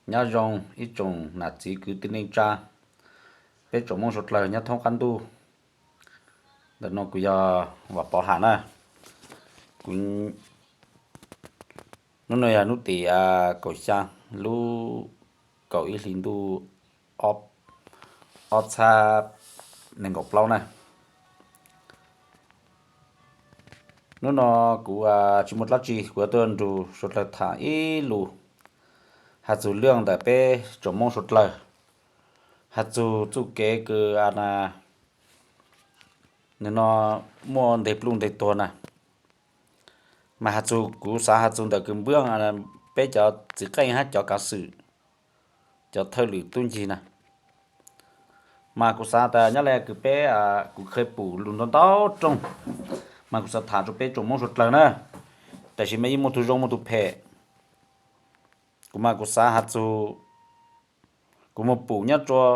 Nyob zoo ib tsoom nam txiv kwv tij neej tsa, peb tsoom Hmoob suav dlawg nyob thoob qab ntuj. Ntawm no kuv yog Vam Pov Ham na. Kuv, hnub no yog hnub tim kaum xya lub kaum ib hlis ntuj ob txhiab nees nkaum plaub na. Hnub no kuv tsis muaj dab tsi, kuv yuav tuaj nrug suav dlawg tham ib lus, has txug lub ntawm peb tsoom Hmoob suav dlawg, has txug txuj kev kws a na, nws no muaj nteg pluj nteg tuag na. Mas has txug, kuv xav has txug ntawm kws npwb peb cov txiv qeej hab cov kav xwm, cov thawj lwm tub ncig na. Mas kuv xav tas nyob li kws peb, kuv khawv pum lug ntau ntau rooj, mas kuv xav tham rua peb tsoom Hmoob suav dlawg na, tab sis mas yeej muaj tug zoo muaj tug phem. Kuv mas kuv xav has txug, kuv moog pum nyob rua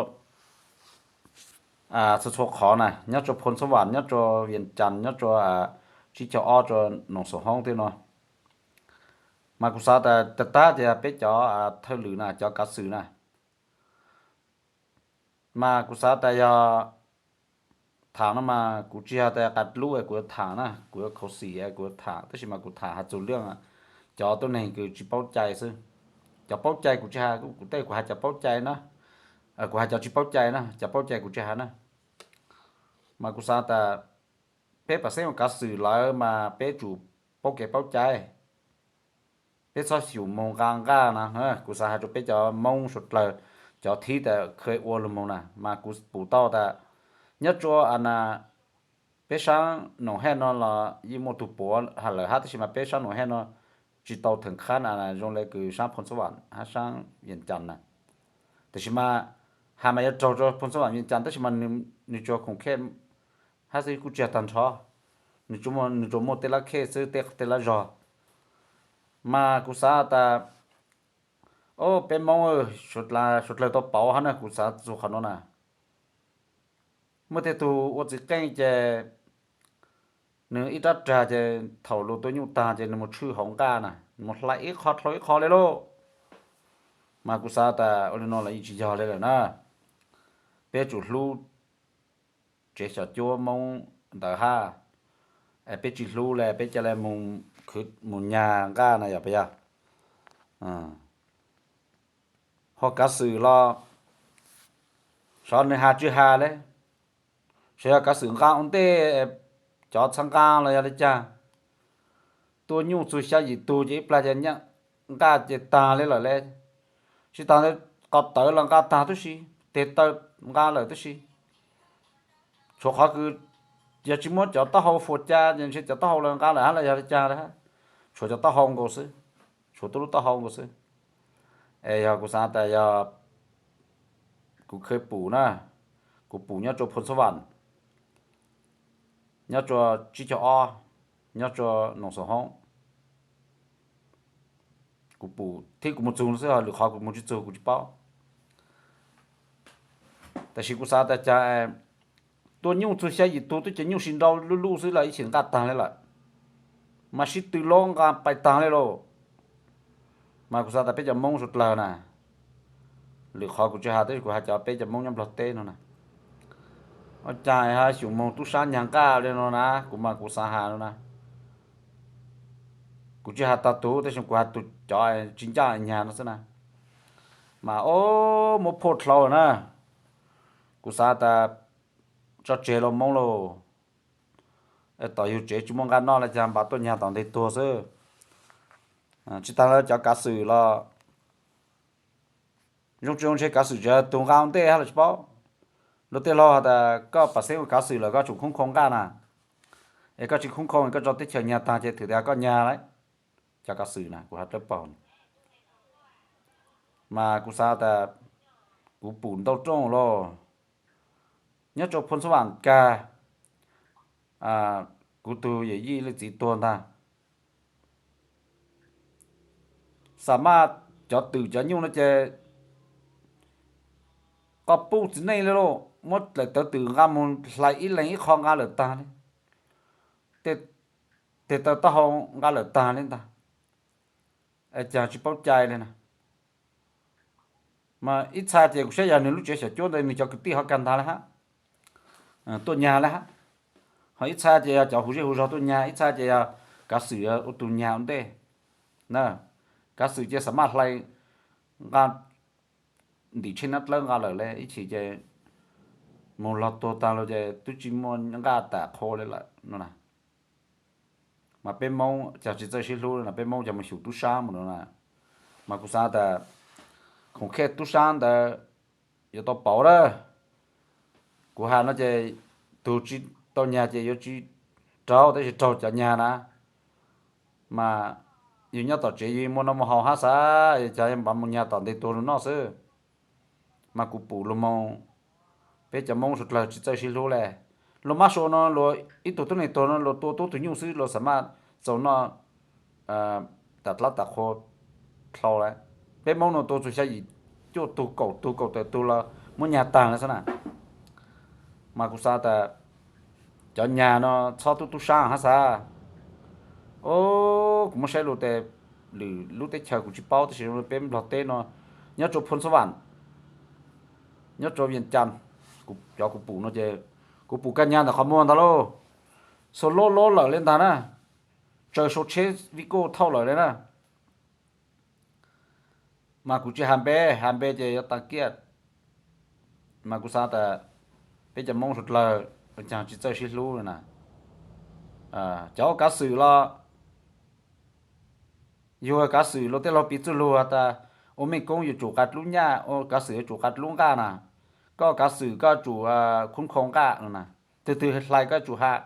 txhua txhua qhov na, nyob rua Phoo Xab Vam, nyob rua Vias Cas, nyob rua tsib caug ob rua Noom Xoom Hoob tej no. Mas kuv xav tas tag tag tias peb cov thawj lwm na, cov kav xwm na, mas kuv xav tas yog tham no mas kuv tsis yog tas qas lub es kuv yuav tham na, kuv yuav khuv xim es kuv yuav tham, tab sis mas kuv tham has txug lub cov tuab neeg kws tsis paub cai xwb. Cov paub cai kuv tsis has, kuv tej kuv has cov paub cai na, kuv has cov tsis paub cai na, cov paub cai kuv tsis has na. Mas kuv xav tas peb pam xeeb ua kav xwm lawm mas peb tsum paub kev paub cai. Peb txhob xyum moog nqa nqaj na. Kuv xav has rua peb cov Moob suav dlawg, cov thib tas khawv ua lug moog na, mas kuv pum tau tas nyob rua a na, peb saab Noom Hej no los yeej muaj tug puav has lawm hab, tab sis mas peb saab Noom Hej no tsis tau theem khab zoo le kws saab Phoo Xab Vam hab saab Vias Cas na. Tab sis mas has mas yuav raug rua Phoo Xab Vam Vias Cas, tab sis mas nws tsuas khoom khej hab xwb, kuj tsis yog tag nrho. Nws tsuas muaj tej lab khej xwb, tej lab zog. Mas kuv xav tas, o, peb Moob suav dlawg tau pauv hab na, kuv xav txug qhov no na. Muaj tej tug ua txiv qeej ces nws ib rab rag ces thaum lug tua nyuj tag ces nws mus tshwj hauv nqaj na, nws mus hlais ib qho dlhau ib qho le lauj. Mas kuv xav tas ua li no los yeej tsis yog li lawm na. Peb tsum hlub tsev xyom cuab Moob ntawd hab. Es peb tsis hlub le peb ca le mus nyag nqaj na yog puas yog? Ho kav xwm los xyov nws has tsis has le, xyov yog kav xwm nqa ua ntej cov txhab nqa los yog li cas. Tua nyuj txug xya yim tug ces ib plag ces nqaj ces tag le lawm le. Tsis tas qos tawv los nqa tag tub si, teg taw nqa lawm tub si. Tshuav qhov kws yog tsis muab cov taub hau fuas ca ces ntshe cov taub hau los nqa lawm hab los yog li cas le hab. Tshuav cov taub hau nkaus xwb, tshuav tuab lub taub hau nkaus xwb. Es yog kuv xav tas yog kuv khawv pum na, kuv pum nyob rua Phoo Xab Vam, nyob rua tsib caug ob, nyob rua Noom Xoom Hoob. Kuv pum thiab kuv mus txug xwb, lwm qhov kuv mus tsis txug kuv tsis paub. Tab sis kuv xav tas cas tua nyuj txug xya yim tug twb ces nyuj sib nrau luj luj xwb los ib chim nqaj tag le lawm, mas sib tw lob nqa pais tag le lauj. Mas kuv xav tas peb cov Moob suav dlawg na, lwm qhov kuv tsis has, tab sis kuv has cov peb cov Moob nyob Nplog teb no na, ua cas ha xyum moog tub sab nyag nqaj li no na, kuv mas kuv xav has no na. Kuv tsis has tag tug, tab sis kuv has tug cov tsis ncaj nyag no xwb na. Mas o, muab phoj dlhau na. Kuv xav tas tso tseg lauj Moob lauj, tom yug tsev tsis muaj nqaj noj le cas npaj tuaj nyag tom ntej tuag xwb. Tsis tas le cov kav xwm los zoo tsis zoo ntshe kav xwm tseem tug nqa ua ntej hab los tsis paub. Luag tej laug has tas koj pam xeeb ua kav xwm lawm koj tsum khoob khoo nqaj na, es koj tsis khoob khoo koj tso teb chaws nyag tag ces thwm tas koj nyag lawm. Cov kav xwm na kuv has dlawb paug, mas kuv xav tas kuv pum ntau rooj lauj. Nyob rua Phoo Xab Vam kag, kuv tug yawm yij leej txiv tuag ntag. Xam maj cov twm cov nyuj no ces qoj puj txiv neej le lauj, muab daim tawv twm nqa mus hlais ib leeg ib qho nqa lawm tag le, tej taw taub hau nqa lawm tag le ntag. Es cas tsis paub cai li na. Mas ib txha ces kuv saib yog nws lub tsev xyom cuab ntawd nws cov kwv tij ho kag ntag lawm hab, tuaj nyag lawm hab. Ho ib txha ces yog cov hu zej hu zog tuaj nyag, ib txha ces yog Kav Xwm ua tus nyag ua ntej na. Kav Xwm ces xam maj hlais nqa ntim tsheb nab dlawb nqa lawm le ib chim ces mus log tuag tag lawm ces twb tsis muaj nqaj tam qhua li lawm no na. Mas peb Moob cog tsis txawj sib hlub no, peb Moob cog mus xyum tub sab mus no na. Mas kuv xav tas khoom khej tub sab ntawd yuav tau pauv lawm. Kuv has no ces tus tsis tau nyag ces yuav tsis raug, tab sis raug cov nyag na. Mas yus nyob tom tsev yus muaj noj muaj haus hab xav, cov npav mus nyag tom ntej tuag lug noj xwb. Mas kuv pum luag moog, peb cov Moob suav dlawg tsis txawj sib hlub le. Luag mab sua no luag ib tug tuab neeg tuag no luag tua tub tug nyuj xwb luag xam maj txaus noj tam dlab tam qhua dlhau lawm. Peb Moob no tua txug xya yim cuaj tug kaum tug kaum tawm tug los muab nyag tag lawm xwb na. Mas kuv xav tas cov nyag no txhob tub tub sab hab xav. Kuv muab saib lug tes, lwm lub teb chaws kuv tsis paub tab sis peb Nplog teb no nyob rua Phoo Xab Vam, nyob rua Vias Cas, cov kuv pum no ces kuv pum kag nyag ntawm qhov muag ntag lauj. Xuas lob lob lawm le ntag na, tsaws sau tsheb vij koj thauj lawm le na. Mas kuv tsis has npe, has npe ces yuav tas kiaj. Mas kuv xav tas peb cov Moob suav dlawg ua caag tsis txawj sib hlub na. Cov ua Kav Xwm los yug Kav Xwm luag tej laug piv txuj lug has tas ua mej koob yuav tsum qas dlub nyaj, ua Kav Xwm yuav tsum qas dlub nqaj na. Koj Kav Xwm koj tsum khoob khoo nqaj no na. Twg twg hlais koj tsum has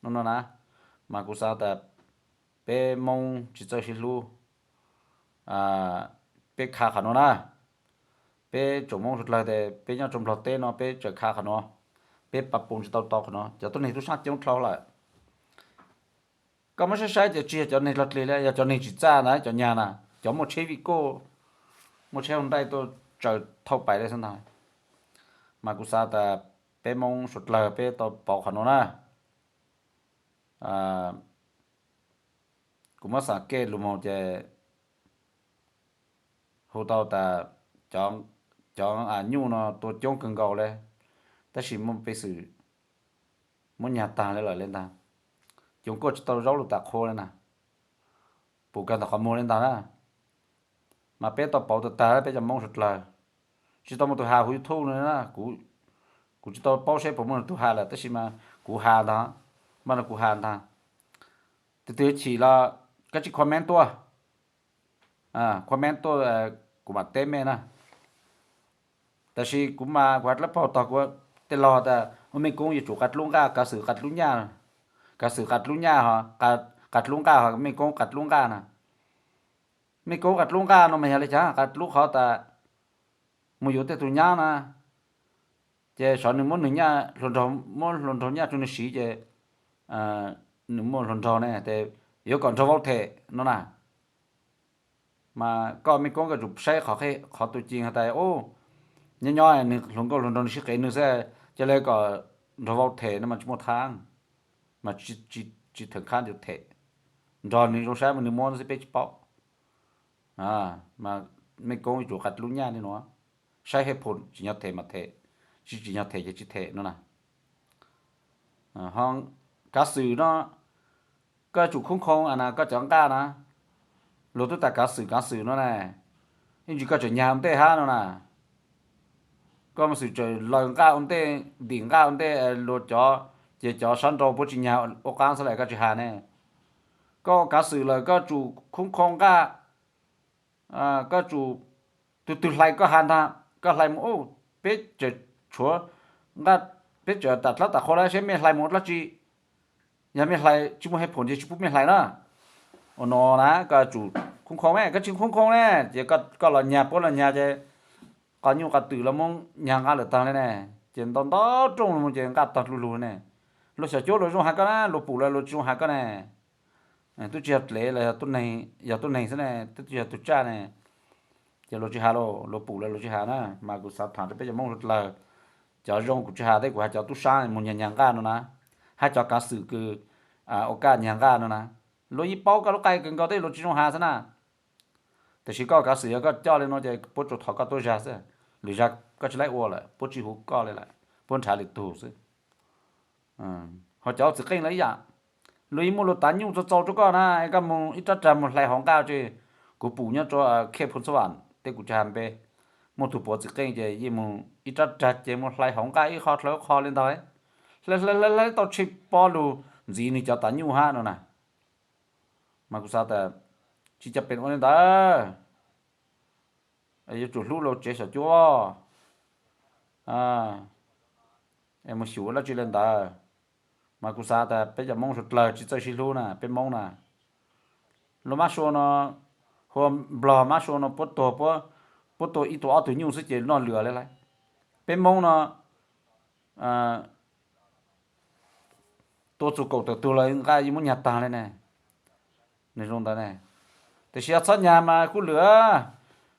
no no na. Mas kuv xav tas peb Moob tsis txawj sib hlub, peb kha qhov no na. Peb tsoom Moob suav dlawg tes peb nyob rua Nplog teb no peb tseem kha qhov no, peb pab pum tsis tau tau qhov no. Cov tuab neeg tub sab coob dlhau lawm. Koj muab saib saib ces tsis yog cov neeg dlog dlig le, yog cov neeg tsim txaj ntag, cov nyag na, cov muaj tsheb vij koj, muaj tsheb hau nraij tuaj tsaws thauj pais le xwb ntag. Mas kuv xav tas peb Moob suav dlawg peb tau pauv qhov no na. Kuv muab xam kej lug moog ces hu tau tas cov nyuj no tua coob kawg nkaus le, tab sis muaj peev xwm muab nyag tag le lawm le ntag. Cov kuj tsis tau zaub lug tas qhua le na, pum kag ntawm qhov muag le ntag na. Mas peb tau pauv tag tag peb cov Moob suav dlawg, tsis tau muaj tus has huv YouTube no na. Kuv tsis tau paub saib puas muaj tus has lawm tab sis mas kuv has ntag, mas no kuv has ntag. Tus twg chim los koj tsis comment tuaj, comment tuaj kuv mam teb mej na. Tab sis kuv mas kuv has dlab paug tog kuv tej laug tas ua mej koob yuav tsum qas dlub nqaj, Kav Xwm qas dlub nyaj, Kav Xwm qas dlub nyaj, qas dlub nqaj ho mej koob qas dlub nqaj na. Mej koob qas dlub nqaj no mas yog le caag, qas dlub qhov tas mus yuav tej tug nyab na, ces xyov nws muab nws nyaj hluas nraug, muab hluas nraug nyaj rua nws siv ces nws muaj hluas nraug ne, yuav kom nraug vau them no na. Mas koj mej koob koj tsum saib qhov, qhov tus cim has tas nyob nyob nws hluas nkauj hluas nraug nws sib qev nws xwb, ca le kom nraug vau them no mas tsis muaj thaab, mas tsis theem khab yuav them. Nrog nws zoo saib mas nws muab xwb peb tsis paub. Mas mej koob yuav tsum qas dlub nyaj li no, saib hej phum, tsim nyog them mas them, tsis tsim nyog them ces tsis them no na. Ho Kav Xwm no, koj tsum khoob khoo na koj cov nqaj na. Luag twb tas Kav Xwm Kav Xwm no na, ib ntsis koj tseem nyag ua ntej hab no na. Koj mus xwm tseem laws nqaj ua ntej, ntim nqaj ua ntej luag cov, ces cov sab nraud puab tsis nyag ua qaab xwb lawm koj tsis has ne. Koj Kav Xwm lawm koj tsum khoob khoo nqaj, koj tsum, tug twg hlais koj has ntag, koj hlais mus, peb tseem tshuav nqaj, peb tseem tam dlab tam qhua lawm seb mej hlais mus ua dlaab tsi. Yog mej hlais tsis muaj hej phum ces tsis pub mej hlais na. Ua no na koj tsum khoob khoo ne, koj tsis khoob khoo ne ces koj los nyag puab los nyag ces qos nyuj qos twm los muab nyag nqaj lawm taag le ne, ces ntau ntau rooj ces nqaj tog dlug lug ne. Luag xyom cuab luag zoo has koj na, luag pum lawm luag tsis zoo has koj ne. Twb tsis yog dlev los yog tuab neeg xwb ne, twb tsis yog tug tsaj ne, ces luag tsis has lauj, luag pum lawm luag tsis has na. Mas kuv xav tham rau peb cov Moob suav dlawg, cov zoo kuv tsis has, tab kuv has cov tub sab mus nyag nyag nqaj no na, hab cov Kav Xwm kws ua kaj nyag nqaj no na, luag yeej paub koj lub qai kawg nkaus tab luag tsis zoo has xwb na. Tiam sis koj kav xwm yog koj coj li no ces puab tsuas thov koj tuab zag xwb, lwm zag koj tsis laib ua lawm, puab tsis hu koj li lawm, puab nrhav lwm tug xwb. Ho cov txiv qeej los ib yam, luag yeej muaj luag tav nyuj txaus txaus rau koj na, koj mus ib rab rag mus hlais hauv nqaj tsi. Kuv pum nyob rau khej Phu Xab Vam tej kuv tsis has npe, muaj tug puav txiv qeej ces yeej mus ib rab rag ces mus hlais hauv nqaj ib qho dlawg qho li ntawd, hlais hlais hlais tau tsheej pob lug ntxiv nwg cov tav nyuj hab no na. Mas kuv xav tas tsis cov pem ua li ntawd, yuav tsum hlub luag tsev xyom cuab, mus xyum dab tsi li ntawd. Mas kuv xav tas peb cov Moob suav dlawg tsis txawj sib hlub na, peb Moob na. Luag mab sua no, hu ua Nplog mab sua no puab tuag, puab tua ib tug ob tug nyuj xwb ces noj lwm li lawm. Peb Moob no tua txug kaum tawm tug los nqaj yeej muab nyag taag li ne. Nws zoo ntawd ne. Tiam sis yog txhob nyag mas kuj lwm,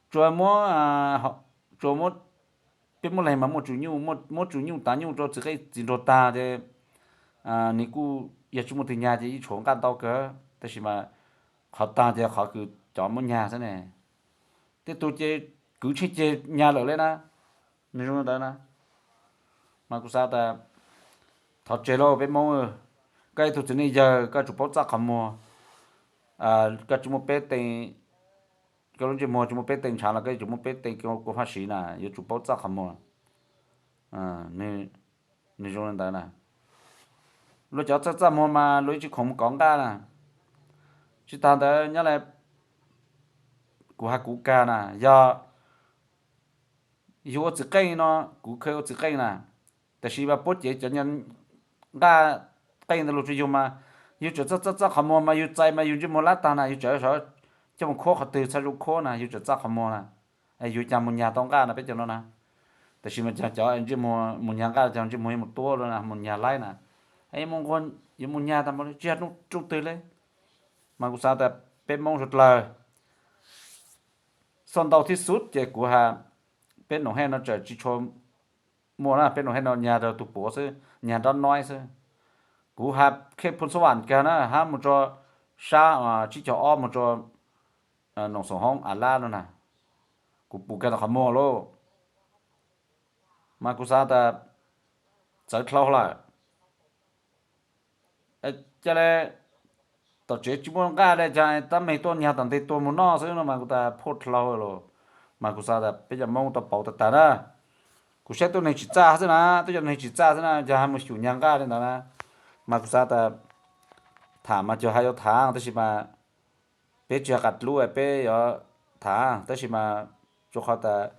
tsuas muab, tsuas muab, peb muab leeg mas muaj tsum nyuj, muab tsum nyuj tav nyuj rau txiv qeej txiv nraug taag ces nws kuj yog tsis muaj twg nyag ces yeej tshuav nqaj ntau kawg, tab sis mas qhov taag ces qhov kws cov muab nyag xwb ne. Tej tug ces kwv tsheej ceg nyag lawm li na. Nws zoo li ntawd na. Mas kuv xav tas thov tseg lauj peb Moob, koj ib tug txiv neej yawg koj yuav tsum paub txaj qhov muag, koj tsis muaj peb teev, koj lub ntsej muag tsis muaj peb teev ntshav los koj yuav tsum muaj peb teev kua faj siv na, yuav tsum paub txaj qhov muag. Nws zoo li ntawd na. Luag cov txaj txaj muag mas luag yeej tsis khoom mus kov nqaj na. Tsis tas ntawd nyob li kuv has kuv kag na, yog yug ua txiv qeej no, kuv kheev ua txiv qeej na, tiam sis mas puab cev cov nyag nqaj qeej ntawd lug rau yug mas yug tseem txaj txaj txaj qhov muag mas yug txais mas yug ntsej muag lab taag na, yug tseem sawv coj mus khuab qhov twg txhaj zoo khuab na, yug tseem txaj qhov muag na. Yug caag mus nyag tau nqaj no peb cov no na. Tiam sis mas caag cov ntsej muag mus nyag nqaj caag ntsej muag yuav mus tuab lawm na, mus nyag laib na. Yuav mus nquag, yuav mus nyag tas npaum li tsis yog rooj twg li. Mas kuv xav tas peb Moob suav dlawg, xoj ntau thib xub ces kuv has, peb noom hej no tseem tsis tshua muaj na, peb noom hej no nyag rau tug puav xwb, nyag nrab noib xwb. Kuv has khej Phu Xab Vam kag na, hab mus rau sab tsib caug ob mus rau noom Xoom Hoob Av Lab no na, kuv pum kag tau qhov muag lauj. Mas kuv xav tas txawv dlhau lawm. Ca le tom tsev tsis muaj nqaj le caag tab meeg tuaj nyag tom nteg tuag mus noj xwb no mas kuv tas phuaj dlhau lawm. Mas kuv xav tas peb cov Moob tau pauv tag tag na. Kuv saib tuab neeg tsim txaj xwb na, tuab cov neeg tsim txaj xwb na, yog has mus xyum nyag nqaj li ntawd na. Mas kuv xav tas tham mas cog has yuav tham tab sis mas peb tsis yog qas dlub peb yuav tham tab sis mas tsuas qhov tas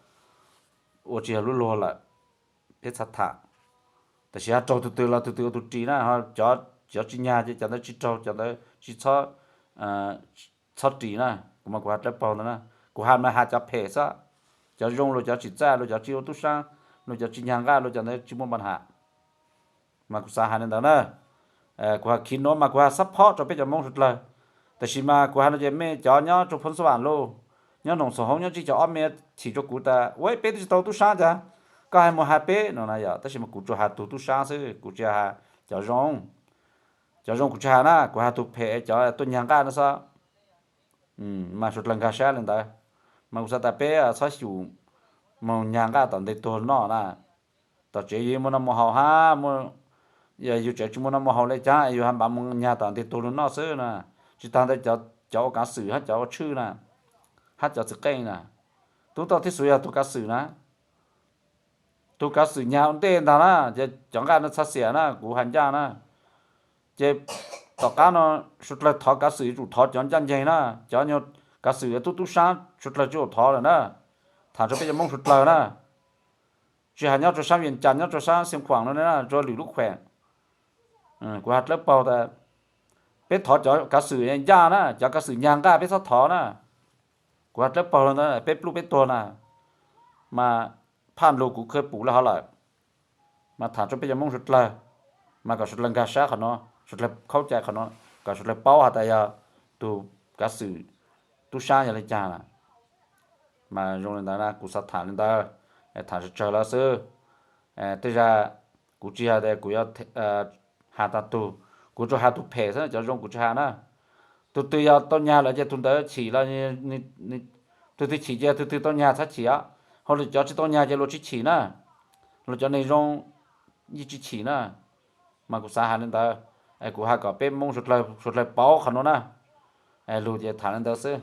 ua tsis yog lub luag lawm, peb txhob tham. Tab sis ho raug tug twg los tug twg ua tug ris na, cov tsis nyag ces cov ntawd tsis raug, cov ntawd tsis txhob ris na. Kuv mas kuv has dlawb paug ntawd na, kuv has mas has cov phem xwb, cov zoo luag cov tsim txaj luag cov tsis ua tub saab, luag cov tsis nyag nqaj luag cov ntawd tsis muaj npa has. Mas kuv xav has li ntawd na. Kuv has khiv nuav mas kuv has xab phob rau peb cov Moob suav dlawg. Tab sis mas kuv has no ces mej cov nyob rua Phoo Xab Vam lauj, nyob Noom Xoom Hoob nyob tsib caug ob mej chim rua kuv tas ua peb twb tsis tau tub saab cas koj has mus has peb no na yom. Tab sis mas kuv tsuas has tug tub saab xwb, kuv tsis has cov zoo. Cov zoo kuv tsis has na, kuv has tug phem cov tuaj nyag nqaj no xwb. Mas suav dlawg nkag sab li ntawd. Mas kuv xav tas peb txhob xyum moog nyag nqaj tom ntej tuag noj na. Tom tsev yug muaj noj muaj haus hab, yug tsev tsis muaj noj muaj haus le caag yug has npav moog nyag tom ntej tuag lug noj xwb na. Tsis taag ntawd cov ua kaav xwm hab cov ua tshwj na, hab cov txiv qeej na, tub tau thib xus yog tug kaav xwm na. Tug kaav xwm nyag ua ntej ntag na, cov nqaj no txhaj xiam na, kuv has ncaj na. Ces tom qaab no suav dlawg thov kaav xwm yuav tsum thov cov ncaj nceeg na, cov nyuag kaav xwm tub tub saab suav dlawg tsis tau thov lawm na. Tham rua peb cov Moob suav dlawg na, tsis has nyob rua saab Vias Cas, nyob rua saab Xeev Khuam no na, rua lwm lub khueem. Kuv has dlawb paug tas peb thov cov kaav xwm ncaj na, cov kaav xwm nyag nqaj peb txhob thov na. Kuv has dlawb paug lawm ntawd, peb pluj peb tuag na. Mas phaj lug kuv kheev pum le hov lawm. Mas tham rua peb cov Moob suav dlawg, mas kom suav dlawg nkag sab qhov no, suav dlawg khaub cai qhov no, kom suav dlawg paub has tas yog tug kaav xwm tub saab yog le caag na. Mas zoo li ntawd na, kuv xav tham li ntawd, tham tsawg tsawg lawm xwb. Tej zag kuv tsis has tas kuv yuav has tag tug, kuv tsuas has tug phem xwb, cov zoo kuv tsis has na. Tug twg yog tau nyag lawm ces tug ntawd chim los Tus twg chim ces tus twg tau nyag txhob chim os. Ho luag cov tsis tau nyag ces luag tsis chim na. Luag cov neeg zoo yeej tsis chim na. Mas kuv xav hais li ntawd, kuv hais kom peb Hmoob suav dlawg paub qhov nuav na. Lug ces tham li ntawd xwb.